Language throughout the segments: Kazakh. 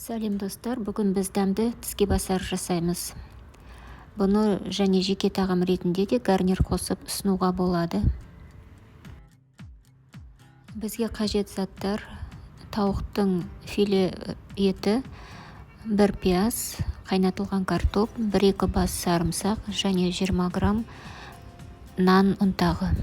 Сәлем, достар! Бүгін біз дәмді тіске басар жасаймыз. Бұны және жеке тағам ретінде де гарнир қосып ұсынуға болады. Бізге қажет заттар: тауықтың филе еті, бір пияз, қайнатылған картоп, 1-2 бас сарымсақ және 20 грамм нан ұнтағы.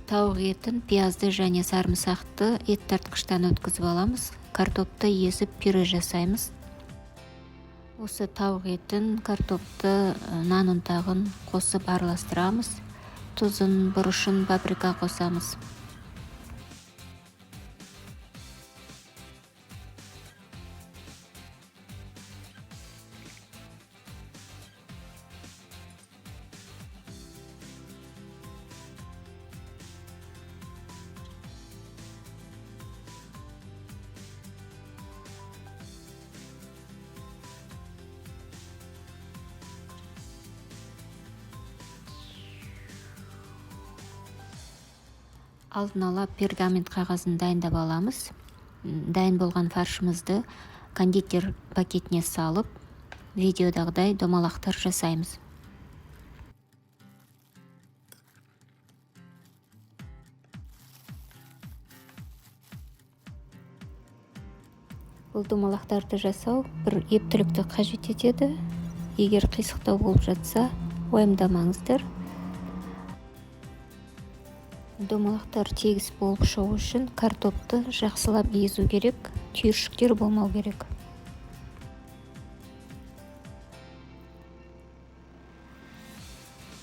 Тауық етін, пиязды және сарымсақты ет тартқыштан өткізіп аламыз. Картопты езіп, пюре жасаймыз. Осы тауық етін, картопты, нан ұнтағын қосып араластырамыз. Тұзын, бұрышын, паприка қосамыз. Алдын ала пергамент қағазын дайындап аламыз. Дайын болған фаршымызды кондитер пакетіне салып, видеодағыдай домалақтар жасаймыз. Бұл домалақтарды жасау бір ептілікті қажет етеді. Егер қисықтау болып жатса, уайымдамаңыздар. Домалақтар тегіс болып шығу үшін картопты жақсылап езу керек, түйіршіктер болмау керек.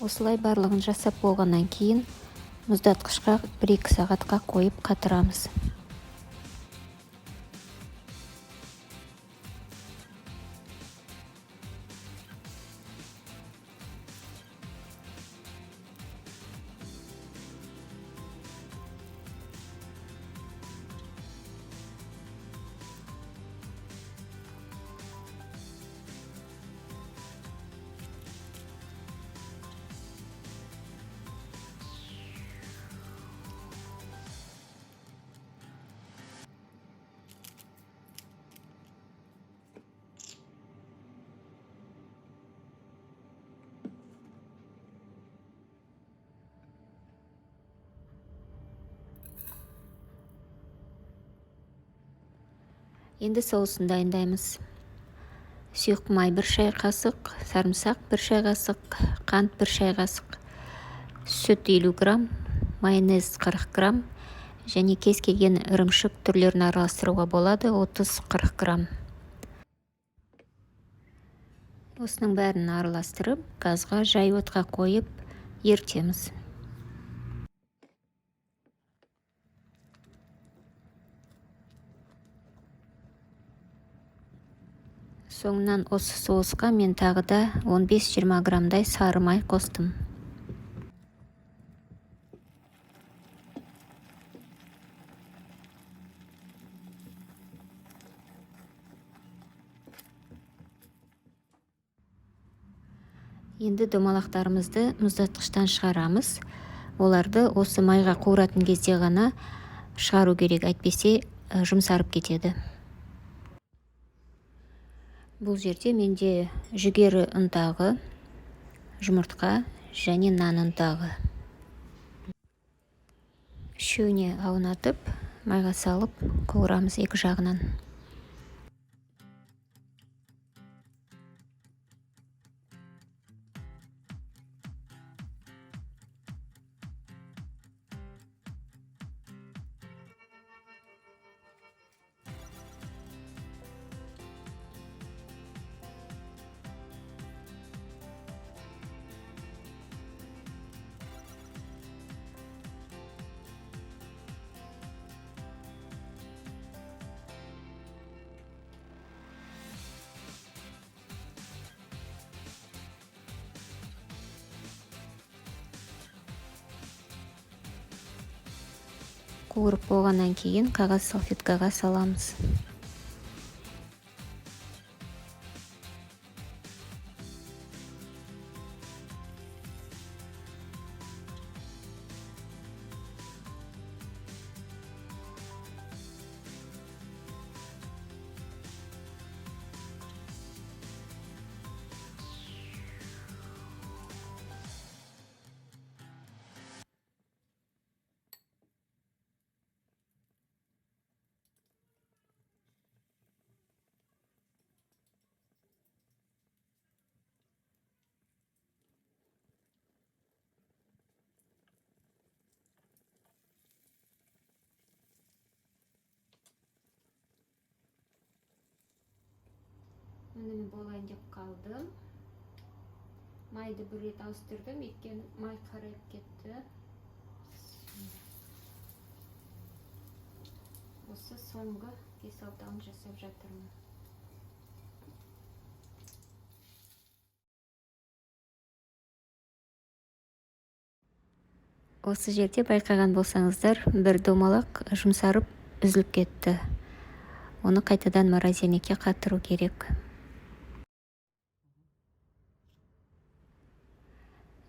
Осылай барлығын жасап болғаннан кейін мұздатқышқа 1-2 сағатқа қойып қатырамыз. Енді соусын дайындаймыз. Сұйық май 1 шай қасық, сарымсақ 1 шай қасық, қант 1 шай қасық, сүт 50 грамм, майонез 40 грамм және кез келген ірімшік түрлерін араластыруға болады 30-40 грамм. Осының бәрін араластырып, газға жай отқа қойып ерітеміз. Соңынан осы соусқа мен тағы да 15-20 граммдай сары май қостым. Енді домалақтарымызды мұздатқыштан шығарамыз. Оларды осы майға қуыратын кезде ғана шығару керек, әйтпесе жұмсарып кетеді. Бұл жерде менде жүгері ұнтағы, жұмыртқа және нан ұнтағы. Үшеуіне аунатып, майға салып қуырамыз екі жағынан. Қуырып болғаннан кейін қағаз салфеткаға саламыз. Міне, болайын деп қалды. Майды бір рет ауыстырдым, өйткені май қарайып кетті. Осы соңғы 5-6-ын жасап жатырмын. Осы жерде байқаған болсаңыздар, бір домалақ жұмсарып үзіліп кетті. Оны қайтадан морозильникке қатыру керек.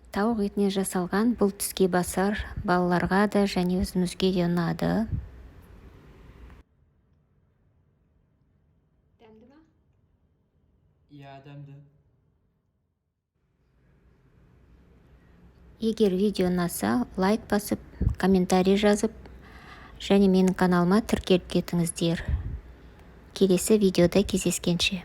Тауық етінен жасалған бұл тіске басар, балаларға да және өзімізге де ұнады. Дәмді ма? Иә, дәмді. Егер видео ұнаса, лайк басып, комментарий жазып және менің каналыма тіркеліп кетіңіздер. Келесі видеода кездескенше.